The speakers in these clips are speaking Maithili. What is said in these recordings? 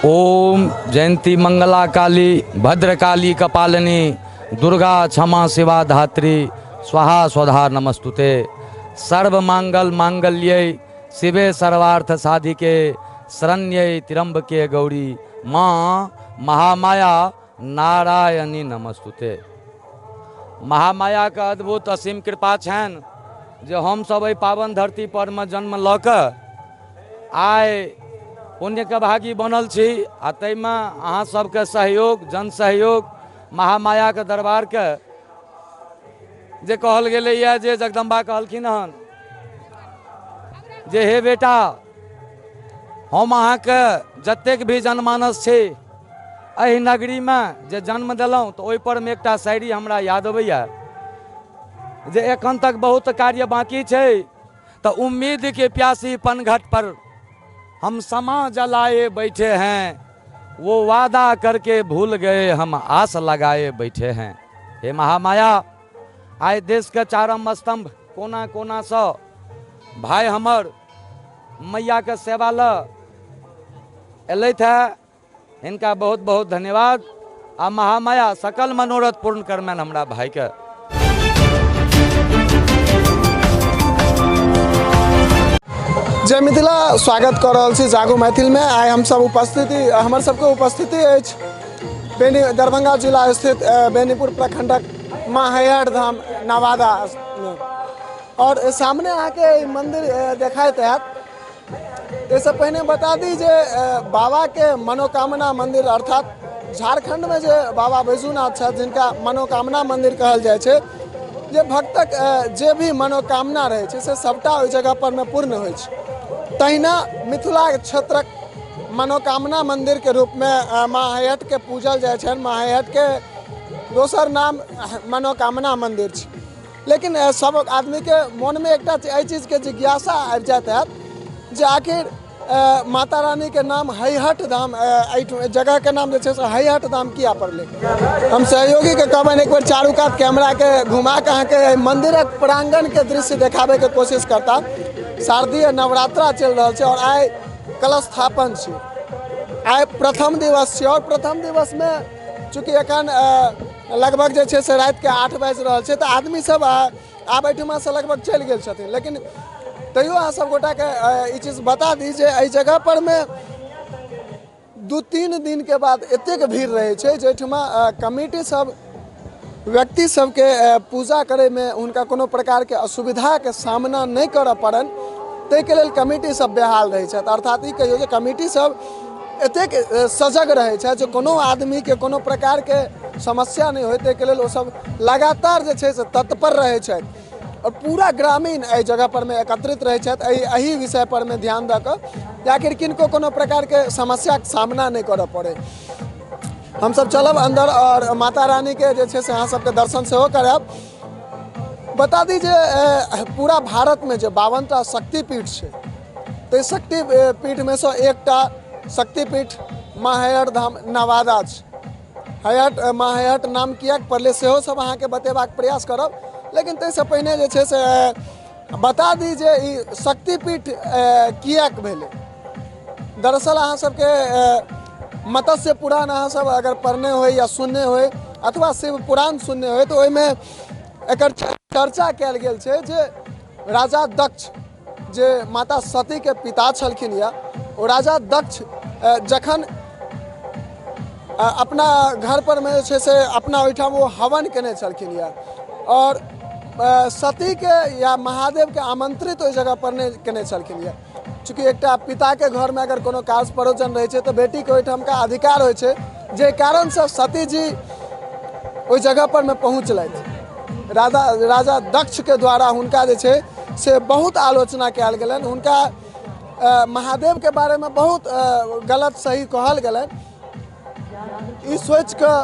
ओम जयंती मंगला काली भद्रकाली कपालिनी दुर्गा क्षमा शिवा धात्री स्वाहा स्वधा नमस्तुते। सर्व मांगल मांगल्ये शिवे सर्वार्थ साधिके शरण्ये त्र्यंबके गौरी माँ महामाया नारायणी नमस्तुते। महामाया के अद्भुत असीम कृपा छनि जे हमसब एहि पावन धरती पर मे जन्म लऽ कऽ आइ पुण्यके भागी बनल छी आ ताहिमे अहाँ सबके सहयोग, जन सहयोग, महामायाके दरबारके जे कहल गेलैए जे जगदम्बा कहलखिन हन जे हे बेटा, हम अहाँके जतेक भी जनमानस छै एहि नगरीमे जे जन्म देलहुँ, तऽ ओहिपर मे एकटा शायरी हमरा याद अबैए जे एखन तक बहुत कार्य बाँकी छै, तऽ उम्मीद के प्यासी पनघट पर हम समा जलाए बैठे हैं, वो वादा करके भूल गए हम आस लगाए बैठे हैं। हे महामाया, आइ देशके चारम स्तंभ कोना कोनासँ भाय हमर मैयाके सेवा लऽ एलथि हे, हिनका बहुत बहुत धन्यवाद आ महामाया सकल मनोरथ पूर्ण करमनि हमरा भाईके। जय मिथिला, स्वागत कऽ रहल छी जागो मैथिलमे। आइ हमसब उपस्थिति, हमर सबके उपस्थिति अछि बेनी दरभंगा जिला स्थित बेनीपुर प्रखंडक माँ हैहर धाम नवादा मे। और सामने अहाँके ई मंदिर देखाइत हैत। एहिसँ पहिने बता दी जे बाबाके मनोकामना मंदिर, अर्थात झारखंडमे जे बाबा बैजूनाथ छथि, जिनका मनोकामना मंदिर कहल जाइ छै, जे भक्तक जे भी मनोकामना रहै छै से सबटा ओहि जगह परमे पूर्ण होइ छै। तहिना मिथिला क्षेत्रक मनोकामना मंदिरके रूपमे माँ हैहटके पूजल जाइ छनि। माँ हैहटके दोसर नाम मनोकामना मंदिर छै। लेकिन सब आदमीके मोनमे एकटा एहि चीजके जिज्ञासा आबि जाइत हैत जे आखिर माता रानीके नाम हैहट धाम, एहि जगहके नाम जे छै से हैहट धाम किया पड़लै। हम सहयोगीके कहबनि एक बेर चारू कात कैमराके घुमा कऽ अहाँके एहि मन्दिरक प्राङ्गणके दृश्य देखाबैके कोशिश करता। शारदीय नवरात्रा चलि रहल छै और आइ कलश स्थापन छै, आइ प्रथम दिवस छै। और प्रथम दिवसमे चूँकि एखन लगभग जे छै से रातिके 8 बाजि रहल छै, तऽ आदमी सब आब एहिठुमासँ लगभग चलि गेल छथिन। लेकिन तैयो अहाँ सब गोटाके ई चीज बता दी जे एहि जगह परमे 2-3 दिनके बाद एतेक भीड़ रहै छै जाहिठुमा कमिटी सब व्यक्ति सबके पूजा करैमे हुनका कोनो प्रकारके असुविधाके सामना नहि करऽ पड़नि, ताहिके लेल कमिटी सब बेहाल रहै छथि। अर्थात ई कहियौ जे कमिटी सब एतेक सजग रहै छथि जे कोनो आदमीके कोनो प्रकारके समस्या नहि होइ, ताहिके लेल ओसब लगातार जे छै से तत्पर रहै छथि और पूरा ग्रामीण एहि जगह परमे एकत्रित रहै छथि एहि विषय परमे ध्यान दऽ कऽ जे आखिर किनको कोनो प्रकारके समस्याके सामना नहि करऽ पड़ै। हमसब चलब अन्दर और माता रानीके जे छै से अहाँ सबके दर्शन सेहो करायब। बता दी जे पूरा भारतमे जे 52टा शक्तिपीठ छै, ताहि शक्ति पीठमे सँ एकटा शक्तिपीठ माँ हैहर धाम नवादा छै। हैहट माँ हैहट नाम किएक पड़लै सेहो सब अहाँके बतेबाक प्रयास करब, लेकिन ताहिसँ पहिने जे छै से बता दी जे ई शक्तिपीठ किएक भेलै। दरअसल अहाँ सबके मत्स्य पुराण अहाँ सब अगर पढ़ने होइ या सुनने होइ अथवा शिव पुराण सुनने होइ तऽ ओहिमे एकर चर्चा कयल गेल छै जे राजा दक्ष जे माता सतीके पिता छलखिन यऽ, ओ राजा दक्ष जखन अपना घर परमे जे छै से अपना ओहिठाम ओ हवन केने छलखिन यऽ और सतीके या महादेवके आमंत्रित ओहि जगह पर नहि केने छलखिन यऽ। चूँकि एकटा पिताके घरमे अगर कोनो काज परोजन रहै छै तऽ बेटीके ओहिठामका अधिकार होइ छै, जाहि कारणसँ सतीजी ओहि जगह परमे पहुँचलथि। राजा दक्षके द्वारा हुनका जे छै से बहुत आलोचना कयल गेलनि, हुनका महादेवके बारेमे बहुत गलत सही कहल गेलनि। ई सोचिकऽ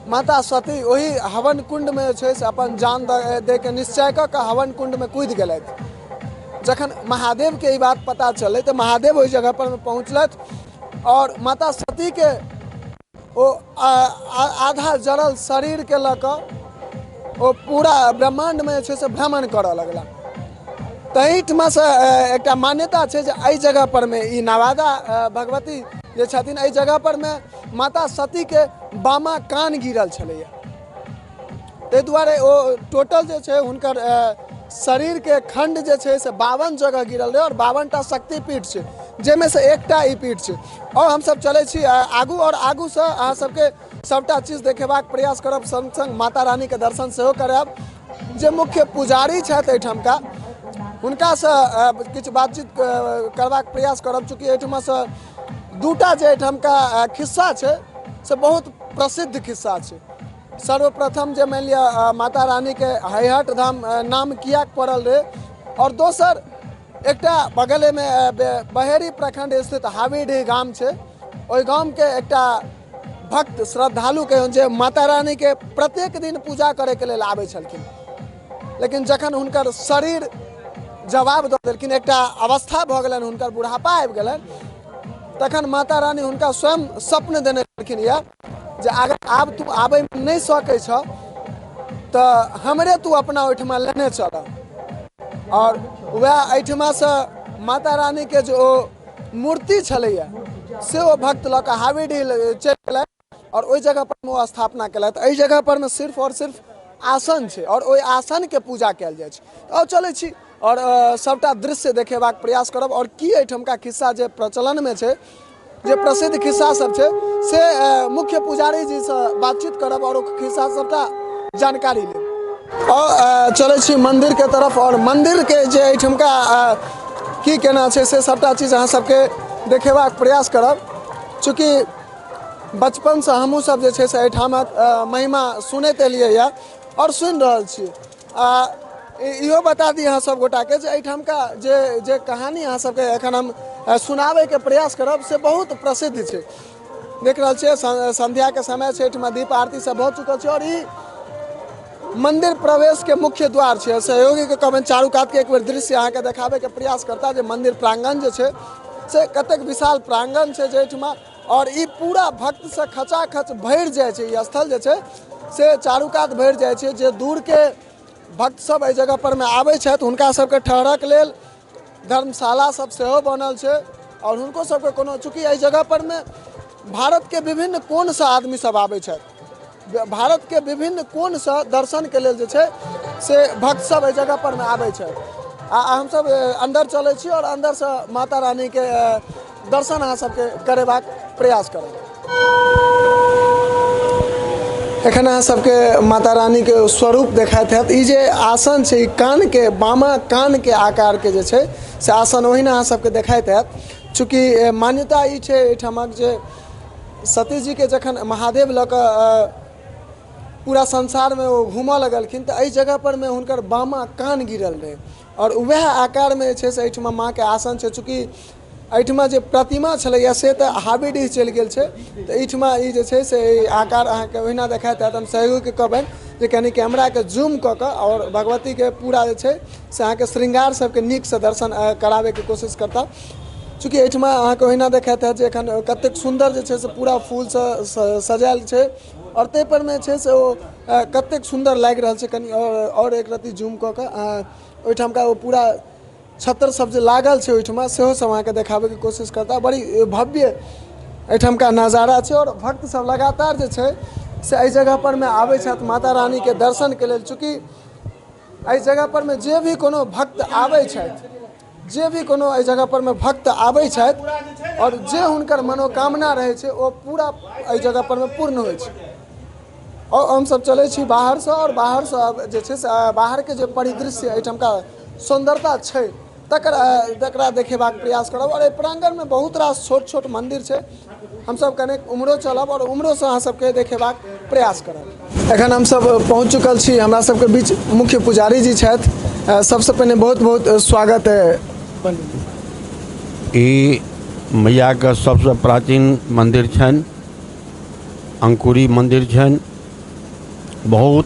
माता सती ओहि हवन कुण्डमे जे छै से अपन जान दैके निश्चय कऽ कऽ हवन कुण्डमे कूदि गेलथि। जखन महादेवके ई बात पता चललै तऽ महादेव ओहि जगह परमे पहुँचलथि और माता सतीके ओ आधा जड़ल शरीरके लऽ कऽ ओ पूरा ब्रह्माण्डमे जे छै से भ्रमण करऽ लगला। तहिठमासँ एकटा मान्यता छै जे एहि जगह परमे ई नवादा भगवती जे छथिन। एहि जगह पर मे माता सतीके बामा कान गिरल छलैया, ताहि दुआरे ओ टोटल जे छै हुनकर शरीरके खण्ड जे छै से 52 जगह गिरल रहै, और 52टा शक्तिपीठ छै जाहिमे से एकटा ई पीठ छै। और हमसब चलै छी आगू, और आगूसँ अहाँ सबके सबटा चीज देखेबाक प्रयास करब, संग संग माता रानीके दर्शन सेहो करायब। जे मुख्य पुजारी छथि एहिठामका, हुनकासँ किछु बातचीत करबाक प्रयास करब। चूँकि एहिठमासँ दूटा जे एहिठामका खिस्सा छै से बहुत प्रसिद्ध खिस्सा छै। सर्वप्रथम जे मानि लिअ माता रानीके हैहट धाम नाम किएक पड़ल रहै, और दोसर एकटा बगलेमे बहेरी प्रखंड स्थित हावीडीह गाम छै, ओहि गामके एकटा भक्त श्रद्धालु कहियौन जे माता रानीके प्रत्येक दिन पूजा करैके लेल आबै छलखिन, लेकिन जखन हुनकर शरीर जवाब दऽ देलखिन, एकटा अवस्था भऽ गेलनि, हुनकर बुढ़ापा आबि गेलनि, तखन माता रानी हुनका स्वयं स्वप्न देने छलखिन यऽ जे अगर आब तू आबैमे नहि सकै छह तऽ हमरे तू अपना ओहिठमा लेने चल। और वएह एहिठमासँ माता रानीके जे ओ मूर्ति छलैया से ओ भक्त लऽ कऽ हावीडीह चलि गेलथि और ओहि जगह पर ओ स्थापना केलथि। एहि जगह पर मे सिर्फ और सिर्फ आसन छै और ओहि आसनके पूजा कयल जाइ छै। आओर चलै छी और सबटा दृश्य देखेबाक प्रयास करब, और की एहिठमका खिस्सा जे प्रचलनमे छै, जे प्रसिद्ध खिस्सा सब छै, से मुख्य पुजारी जीसँ बातचीत करब और ओ खिस्सा सबटा जानकारी लेब। और चलै छी मंदिरके तरफ, और मंदिरके जे एहिठमका की केना छै से सबटा चीज अहाँ सबके देखेबाक प्रयास करब। चूँकि बचपनसँ हमहूँ सब जे छै से एहिठामक महिमा सुनैत एलियै यऽ और सुनि रहल छी। आ इहो बता दी अहाँ सब गोटाके जे एहिठामका जे जे कहानी अहाँ सबके एखन हम सुनाबैके प्रयास करब से बहुत प्रसिद्ध छै। देख रहल छियै संध्याके समय छै, एहिठमा दीप आरती सब भऽ चुकल छै और ई मंदिर प्रवेश के मुख्य द्वार छै। सहयोगी के कहबनि चारू कात के एक बेर दृश्य अहाँके देखाबे के प्रयास करता जे मंदिर प्रांगण जे छै से कतेक विशाल प्रांगण छै जे एहिठमा, और ई पूरा भक्त से खचाखच भरि जाइ छै। ई स्थल जे छै से चारू कात भरि जाइ छै। जे दूर के भक्त सब एहि जगह पर में आबै छथि हुनका सबके ठहरक लेल धर्मशाला सब सेहो बनल छै, और हुनको सबके कोनो, चूँकि एहि जगह पर में भारत के विभिन्न कोण से आदमी सब आबै छथि, भारत के विभिन्न कोण से दर्शन के लेल जे छै से भक्त सब एहि जगह पर में आबै छथि। आ हमसब अंदर चलै छी और अंदर से माता रानी के दर्शन अहाँ सबके करेबाक प्रयास करब। एखन अहाँ सबके माता रानी के स्वरूप देखाइत हैत। ई जे आसन छै, ई कान के, बामा कान के आकार के जे छै से आसन ओहिना अहाँ सबके देखाइत हैत। चूँकि मान्यता ई छै एहिठामक जे सती जी के जखन महादेव लऽ कऽ पूरा संसारमे ओ घूमऽ लगलखिन तऽ एहि जगह पर मे हुनकर बामा कान गिरल रहै, और वएह आकारमे जे छै से एहिठमा माँके आसन छै। चूँकि एहिठमा जे प्रतिमा छलैया से तऽ हावीडीह चलि गेल छै, तऽ एहिठमा ई जे छै से ई आकार अहाँके ओहिना देखाइत हैत। हम सहयोगीके कहबनि जे कनि कैमराके जूम कऽ कऽ आओर भगवतीके पूरा जे छै से अहाँके श्रृंगार सबके नीकसँ दर्शन कराबैके कोशिश करता। चूँकि एहिठमा अहाँके ओहिना देखाइत हैत जे एखन कतेक सुन्दर जे छै से पूरा फूलसँ सजायल छै, आओर ताहिपर मे छै से ओ कतेक सुन्दर लागि रहल छै। कनि आओर एक रत्ती जूम कऽ कऽ ओहिठामका ओ पूरा छत्र सब जे लागल छै ओहिठमा सेहो सब अहाँके देखाबैके कोशिश करता। बड़ी भव्य एहिठामका नजारा छै, आओर भक्त सब लगातार जे छै से एहि जगह पर मे आबै छथि माता रानीके दर्शनके लेल। चूँकि एहि जगह पर मे जे भी कोनो भक्त आबै छथि, जे भी कोनो एहि जगह पर मे भक्त आबै छथि आओर जे हुनकर मनोकामना रहै छै ओ पूरा एहि जगह पर मे पूर्ण होइ छै। आओर हमसब चलै छी बाहरसँ, आओर बाहरसँ आब जे छै से बाहरके जे परिदृश्य एहिठामका सुन्दरता छै तकर तकरा देखेबाक प्रयास करब। आओर एहि प्राङ्गणमे बहुत रास छोट छोट मन्दिर छै, हमसब कनेक उम्हरो चलब आओर उम्हरोसँ अहाँ सबके देखेबाक प्रयास करब। एखन हमसब पहुँच चुकल छी, हमरा सबके बीच मुख्य पुजारी जी छथि। सबसँ पहिने बहुत बहुत स्वागत है पंडित। ई मैयाके सबसँ प्राचीन मन्दिर छनि, अंकुरी मन्दिर छनि। बहुत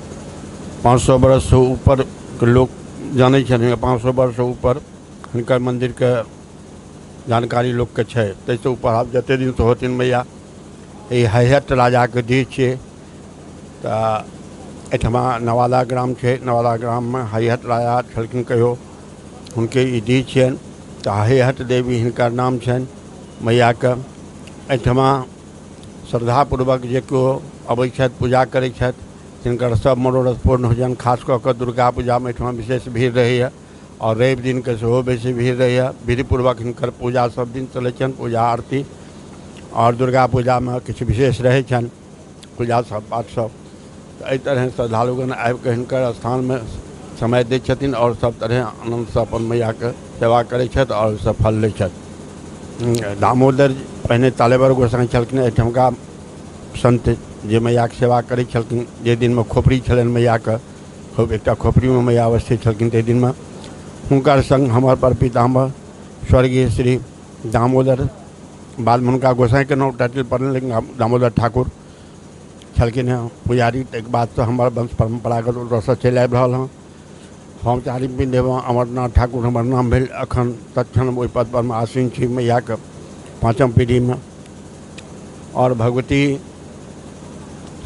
500 बरससँ ऊपरके लोक जानै छथिन, 500 वर्षसँ ऊपर हिनकर मन्दिरके जानकारी लोकके छै। ताहिसँ ऊपर आब जतेक दिनसँ होथिन मैया, ई हैहट राजाके डीह छियै। तऽ एहिठमा नवादा ग्राम छै, नवादा ग्राममे हैहट राजा छलखिन कहियो, हुनके ई डीह छियनि। तऽ हैहट देवी हिनकर नाम छनि मैयाके। एहिठमा श्रद्धापूर्वक जे केओ अबै छथि, पूजा करै छथि, तिनकर सब मनोरथ पूर्ण होइ छनि। खास कऽ कऽ दुर्गा पूजामे एहिठमा विशेष भीड़ रहैए आओर रवि दिनके सेहो बेसी भीड़ रहैए। विधिपूर्वक हिनकर पूजा सब दिन चलै छनि, पूजा आरती, आओर दुर्गा पूजामे किछु विशेष रहै छनि पूजा सब पाठ सब। तऽ एहि तरहे श्रद्धालुगण आबिकऽ हिनकर स्थानमे समय दै छथिन आओर सब तरहे आनन्दसँ अपन मैयाके सेवा करै छथि आओर ओहिसँ फल लै छथि। दामोदर पहिने तालेवर गोसाई छलखिन एहिठमका संत, जे मैयाके सेवा करै छलखिन। जाहि दिनमे खोपड़ी छलनि मैयाके, खूब एकटा खोपड़ीमे मैया अवस्थित छलखिन, ताहि दिनमे हुनकर सङ्ग हमर परपितामह स्वर्गीय श्री दामोदर, बादमे हुनका गोसाईके नाम टाइटल पड़लनि, लेकिन दामोदर ठाकुर छलखिन हेँ पुजारी। ताहिके बादसँ हमर वंश परम्परागत ओतऽसँ चलि आबि रहल हँ। हम चारिम पिण्ड अमरनाथ ठाकुर हमर नाम भेल। एखन तत्क्षण ओहि पदपर मे आसीन छी मैयाके पाँचम पीढ़ीमे। आओर भगवती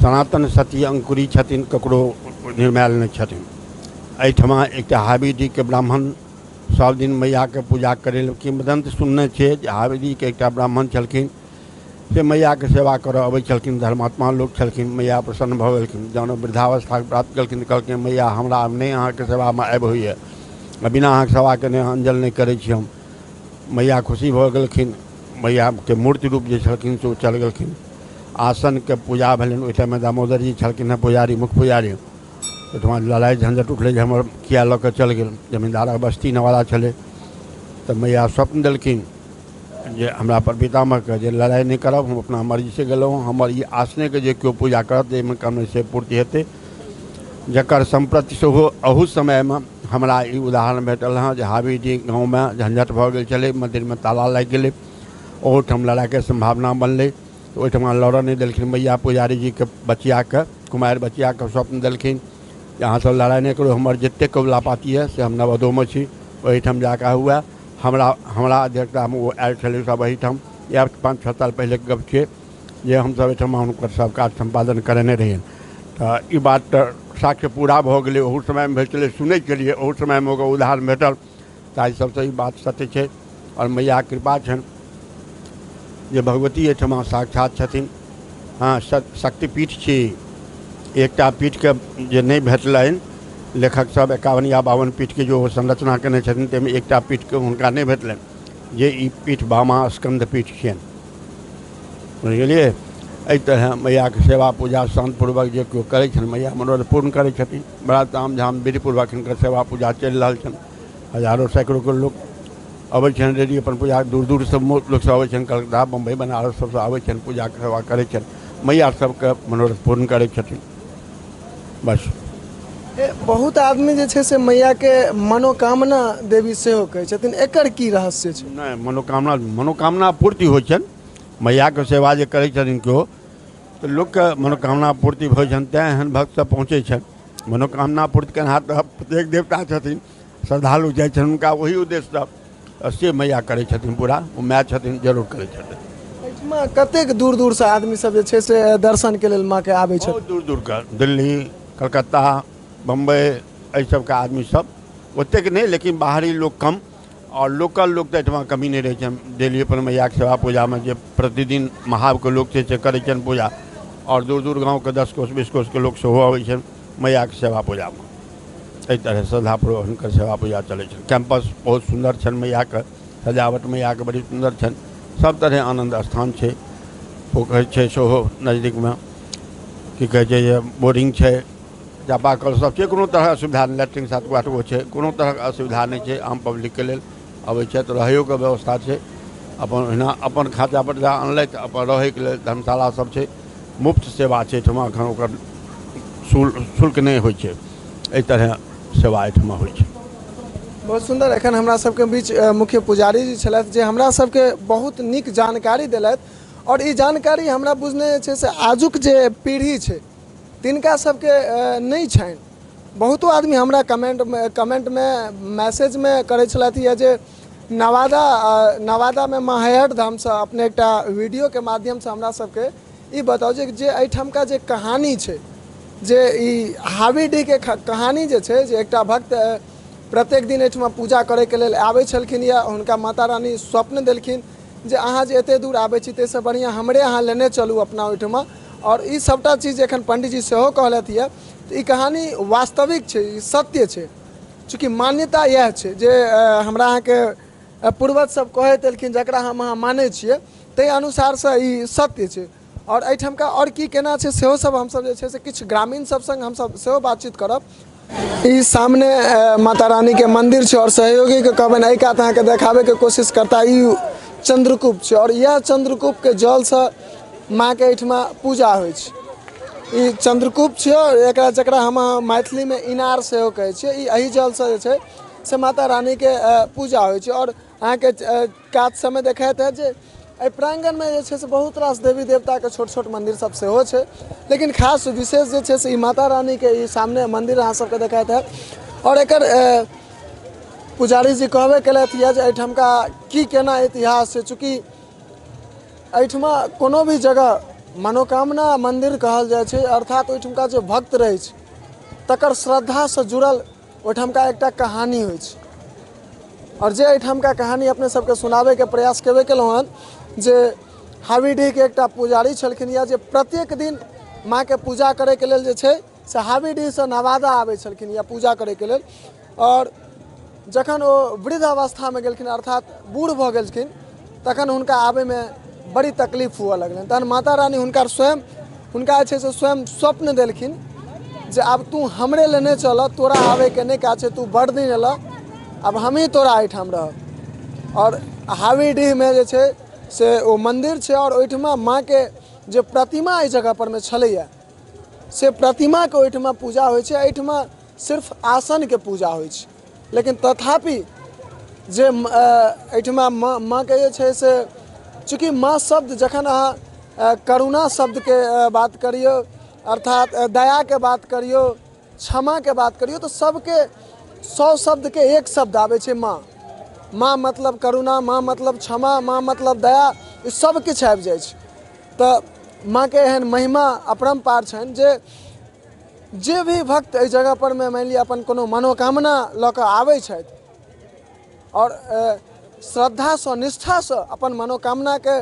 सनातन सती अंकुरी छथिन, ककरो निर्मैल नहि छथिन। एहिठमा एकटा हाबीडीके ब्राह्मण सब दिन मैयाके पूजा करै लए, किंवदंती सुनने छियै जे हाबीडीके एकटा ब्राह्मण छलखिन से मैयाके सेवा करऽ अबै छलखिन, धर्मात्मा लोक छलखिन। मैया प्रसन्न भऽ गेलखिन। जहन ओ वृद्धावस्था प्राप्त केलखिन तऽ कहलखिन, मैया हमरा आब नहि अहाँके सेवामे आबि होइए, बिना अहाँके सेवा केने अंजल नहि करै छी हम। मैया खुशी भऽ गेलखिन। मैयाके मूर्ति रूप जे छलखिन से ओ चलि गेलखिन। आसनके पूजा भेलनि। ओहि टाइममे दामोदर जी छलखिन हेँ पुजारी, मुख्य पुजारी। ओहिठमा लड़ाइ झंझट उठलै जे हमर किया लऽ कऽ चलि गेल। जमीन्दारक बस्ती नवादा छलै। तऽ मैया स्वप्न देलखिन जे हमरा पर पितामहके जे लड़ाइ नहि करब, हम अपना मर्जीसँ गेलहुँ, हमर ई आसनेके जे केओ पूजा करत जाहिमे कम से पूर्ति हेतै। जकर सम्प्रति सेहो अहू समयमे हमरा ई उदाहरण भेटल हँ जे हाबीडी गाँवमे झंझट भऽ गेल छलै, मन्दिरमे ताला लागि गेलै, ओहूठाम लड़ाइके सम्भावना बनलै, तऽ ओहिठमा लड़ऽ नहि देलखिन मैया। पुजारी जीके बचियाके, कुमारि बचियाके स्वप्न देलखिन जे अहाँसभ लड़ाइ नहि करू, हमर जतेक कबुला पाती यऽ से हम नवदोमे छी, ओहिठाम जाकऽ हुए। हमरा हमरा अध्यक्षतामे ओ आयल छलै सब एहिठाम। इएह 5-6 साल पहिलेके गप छियै जे हमसभ एहिठाम हुनकर सब काज सम्पादन करेने रहियनि। तऽ ई बात तऽ साक्ष्य पूरा भऽ गेलै। ओहू समयमे भेल छलै, सुनै छलियै, ओहू समयमे ओकर उदाहरण भेटल। ताहि सबसँ ई बात सत्य छै। आओर मैयाके कृपा छनि जे भगवती एहिठमा साक्षात छथिन। हँ, शक्तिपीठ छी। एकटा पीठके जे नहि भेटलनि, लेखक सब 51 या 52 पीठके जो संरचना केने छथिन ताहिमे एकटा पीठके हुनका नहि भेटलनि, जे ई पीठ बामा स्कन्द पीठ छियनि। बुझि गेलियै? एहि तरहे मैयाके सेवा पूजा शान्तपूर्वक जे केओ करै छनि, मैया मनोरथ पूर्ण करै छथिन। बड़ा तामझाम विधिपूर्वक हिनकर सेवा पूजा चलि रहल छनि। हजारो सैकड़ोके लोक अबै छनि रेडी अपन पूजा। दूर दूरसँ लोकसभ अबै छनि, कलकत्ता, बम्बई, बनारस सबसँ अबै छनि, पूजाके सेवा करै छनि, मैया सबके मनोरथ पूर्ण करै छथिन। बस। बहुत आदमी जे छै से मैयाके मनोकामना देवी सेहो कहै छथिन, एकर की रहस्य छै? नहि, मनोकामना मनोकामना पूर्ति होइ छनि। मैयाके सेवा जे करै छथिन केओ तऽ लोकके मनोकामना पूर्ति होइ छनि, तैँ एहन भक्त सब पहुँचै छनि। मनोकामना पूर्ति केनहार तऽ प्रत्येक देवता छथिन। श्रद्धालु जाइ छनि हुनका ओही उद्देश्यसँ, से मैया करै छथिन पूरा। ओ माय छथिन, जरूर करै छथिन। एहिठमा कतेक दूर दूरसँ आदमी सब जे छै से दर्शनके लेल माँके आबै छथिन? बहुत दूर दूरके, दिल्ली, कलकत्ता, बम्बई, एहि सबके आदमी सब ओतेक नहि, लेकिन बाहरी लोक कम आओर लोकल लोक तऽ एहिठमा कमी नहि रहै छनि। डेली अपन मैयाके सेवा पूजामे जे प्रतिदिन महावके लोक छै से करै छनि पूजा। आओर दूर दूर गाँवके 10 कोस 20 कोसके लोक सेहो अबै छनि मैयाके सेवा पूजामे। एहि तरह श्रद्धापूर्वक हुनकर सेवा पूजा चलै छनि। कैंपस बहुत सुन्दर छनि मैयाके, सजावट मैयाके बड़ी सुन्दर छनि। सब तरहे आनन्द स्थान छै। पोखरि छै सेहो नजदीकमे, की कहै छै जे बोरिंग छै, चापाकल सब छै। कोनो तरहक असुविधा नहि, लैट्रिन 7 गो 8 गो छै, कोनो तरहक असुविधा नहि छै। आम पब्लिकके लेल अबै छै तऽ रहैयोके व्यवस्था छै। अपन ओहिना अपन खर्चा पर जा अनलथि, अपन रहैके लेल धर्मशाला सब छै। मुफ्त सेवा छै एहिठमा, एखन ओकर शुल्क नहि होइ छै। एहि तरहे सेवा एहिठमा होइ छै। बहुत सुन्दर। एखन हमरा सबके बीच मुख्य पुजारी जी छलथि जे हमरा सबके बहुत नीक जानकारी देलथि। आओर ई जानकारी हमरा बुझने जे छै से आजुक जे पीढ़ी छै तिनका सबके नहि छनि। बहुतो आदमी हमरा कमेंटमे मैसेजमे करै छलथि यऽ जे नवादामे माहैहट धामसँ अपने एकटा वीडियोके माध्यमसँ हमरा सबके ई बताउ जे एहिठामका जे कहानी छै, जे ई हाबीडीके कहानी जे छै, जे एकटा भक्त प्रत्येक दिन एहिठमा पूजा करैके लेल आबै छलखिन या हुनका माता रानी स्वप्न देलखिन जे अहाँ जे एतेक दूर आबै छी ताहिसँ बढ़िआँ हमरे अहाँ लेने चलू अपना ओहिठमा। आओर ई सभटा चीज एखन पंडीजी सेहो कहलथि यऽ, तऽ ई कहानी वास्तविक छै, ई सत्य छै। चूँकि मान्यता इएह छै जे हमरा अहाँके पूर्वज सब कहैत एलखिन, जकरा हम अहाँ मानै छियै, ताहि अनुसारसँ ई सत्य छै। आओर एहिठामका आओर की केना छै सेहो सब हमसब जे छै से किछु ग्रामीण सब सङ्ग हमसब सेहो बातचीत करब। ई सामने माता रानीके मन्दिर छै आओर सहयोगीके कहबनि एहि कात अहाँके देखाबैके कोशिश करता। ई चंद्रकूप छै आओर इएह चंद्रकूपके जलसँ माँके एहिठमा पूजा होइ छै। ई चंद्रकूप छै आओर एकरा जकरा हम मैथिलीमे इनार सेहो कहै छियै, ई एहि जलसँ जे छै से माता रानीके पूजा होइ छै। आओर अहाँके कात सबमे देखैत हैत जे एहि प्राङ्गणमे जे छै से बहुत रास देवी देवताके छोट छोट मन्दिर सब सेहो छै, लेकिन खास विशेष जे छै से ई माता रानीके ई सामने मन्दिर अहाँ सबके देखैत हैत। आओर एकर पुजारी जी कहबे केलथि यऽ जे एहिठामका की केना इतिहास छै। चूँकि एहिठमा कोनो भी जगह मनोकामना मन्दिर कहल जाइ छै, अर्थात ओहिठुमका जे भक्त रहै छै तकर श्रद्धासँ जुड़ल ओहिठामका एकटा कहानी होइ छै। आओर जे एहिठामका कहानी अपने सबके सुनाबैके प्रयास केबे केलहुँ हन जे हावीडीहके एकटा पुजारी छलखिन या जे प्रत्येक दिन माँके पूजा करैके लेल जे छै से हावीडीहसँ नवादा आबै छलखिन या पूजा करैके लेल। आओर जखन ओ वृद्ध अवस्थामे गेलखिन, अर्थात बूढ़ भऽ गेलखिन, तखन हुनका आबैमे बड़ी तकलीफ हुअ लगलनि। तहन माता रानी हुनका स्वयं हुनका जे छै से स्वयं स्वप्न देलखिन जे आब तू हमरे लेने चलऽ, तोरा आबैके नहि काज छै, तू बड़ दिन एलऽ, आब हमही तोरा एहिठाम रहब। आओर हावीडीहमे जे छै से ओ मन्दिर छै आओर ओहिठमा माँके जे प्रतिमा एहि जगहपरमे छलैए से प्रतिमाके ओहिठमा पूजा होइ छै। एहिठमा सिर्फ आसनके पूजा होइ छै, लेकिन तथापि जे एहिठमा माँके जे छै से चूँकि माँ शब्द जखन अहाँ करुणा शब्दके बात करियौ, अर्थात दयाके बात करियौ, क्षमाके बात करियौ, तऽ सबके 100 शब्दके एक शब्द आबै छै माँ। माँ मतलब करुणा, माँ मतलब क्षमा, माँ मतलब दया, ई सब किछु आबि जाइ छै। तऽ माँके एहन महिमा अपरम्पार छनि जे जे भी भक्त एहि जगह पर मे मानि लिअ अपन कोनो मनोकामना लऽ कऽ आबै छथि आओर श्रद्धासँ निष्ठासँ अपन मनोकामनाके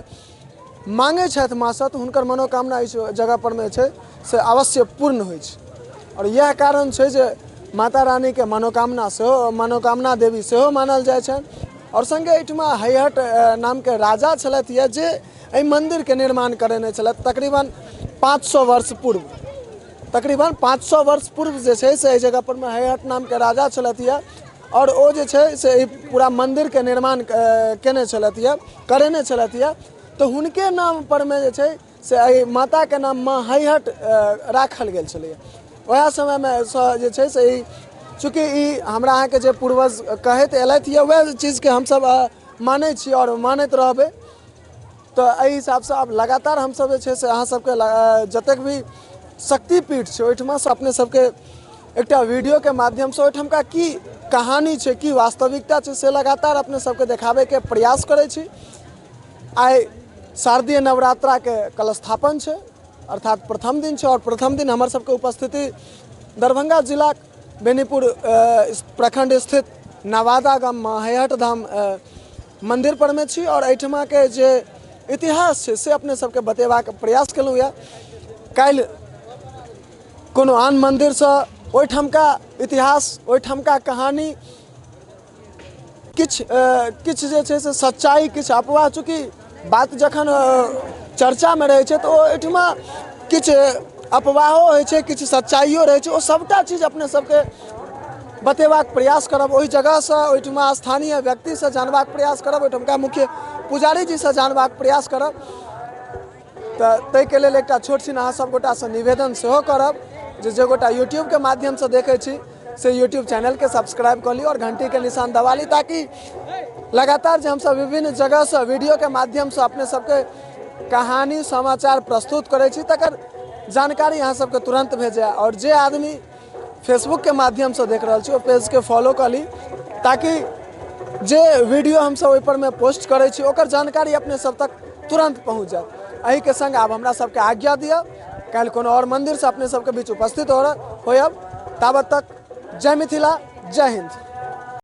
माँगै छथि माँसँ, तऽ हुनकर मनोकामना एहि जगह पर मे छै से अवश्य पूर्ण होइ छै। आओर इएह कारण छै जे माता रानीके मनोकामना सेहो मनोकामना देवी सेहो मानल जाइ छनि। आओर सङ्गे एहिठमा हैहट नामके राजा छलथि यऽ जे एहि मन्दिरके निर्माण करेने छलथि तकरीबन 500 वर्ष पूर्व। तकरीबन 500 वर्ष पूर्व जे छै से एहि जगह पर मे हैहट नामके राजा छलथि यऽ आओर ओ जे छै से एहि पूरा मन्दिरके निर्माण केने छलथि यऽ, करेने छलथि यऽ। तऽ हुनके नाम पर मे जे छै से एहि माताके नाम माँ हैहट राखल गेल छलैए। वएह समयमे सँ जे छै से ई चूँकि ई हमरा अहाँके जे पूर्वज कहैत एलथि यऽ वएह चीजके हमसब मानै छी आओर मानैत रहबै। तऽ एहि हिसाबसँ आब लगातार हमसब जे छै से अहाँ सबके जतेक भी शक्तिपीठ छै ओहिठमासँ अपने सबके एकटा वीडियोके माध्यमसँ ओहिठमका की कहानी छै, की वास्तविकता छै से लगातार अपने सबके देखाबैके प्रयास करै छी। आइ शारदीय नवरात्राके कलस्थापन छै, अर्थात प्रथम दिन छै और प्रथम दिन हमर सबके उपस्थिति दरभंगा जिलाक बेनीपुर प्रखंड स्थित नवादा गाममे हैहट धाम मंदिर पर मे छी और एहिठमाके जे इतिहास छै से अपने सबके बतेबाक प्रयास केलहुँ यऽ। काल्हि कोनो आन मंदिरसँ ओहिठामका इतिहास, ओहिठामका कहानी, किछु किछु जे छै से सच्चाइ, किछु अफवाह, चूँकि बात जखन चर्चामे रहै छै तऽ ओ एहिठमा किछु अफवाहो होइ छै, किछु सच्चाइयो रहै छै, ओ सभटा चीज अपने सबके बतेबाक प्रयास करब। ओहि जगहसँ ओहिठमा स्थानीय व्यक्तिसँ जानबाक प्रयास करब, ओहिठमका मुख्य पुजारी जीसँ जानबाक प्रयास करब। तऽ ताहिके लेल एकटा छोट छिन अहाँ सब गोटासँ निवेदन सेहो करब जे जे गोटा यूट्यूबके माध्यमसँ देखै छी से यूट्यूब चैनलके सब्सक्राइब कऽ ली और घंटीके निशान दबा ली, ताकि लगातार जे हमसब विभिन्न जगहसँ वीडियोके माध्यमसँ अपने सबके कहानी समाचार प्रस्तुत करै छी तकर जानकारी अहाँ सबके तुरन्त भेजै। और जे आदमी फेसबुकके माध्यमसँ देख रहल छी ओ पेजके फॉलो कऽ ली, ताकि जे वीडियो हमसब ओहिपर मे पोस्ट करै छी ओकर जानकारी अपने सब तक तुरन्त पहुँच जायत। एहिके संग आब हमरा सबके आज्ञा दिअ, काल्हि कोनो आओर मन्दिरसँ अपने सबके बीच उपस्थित होयब। ताबत तक जय मिथिला, जय हिन्द।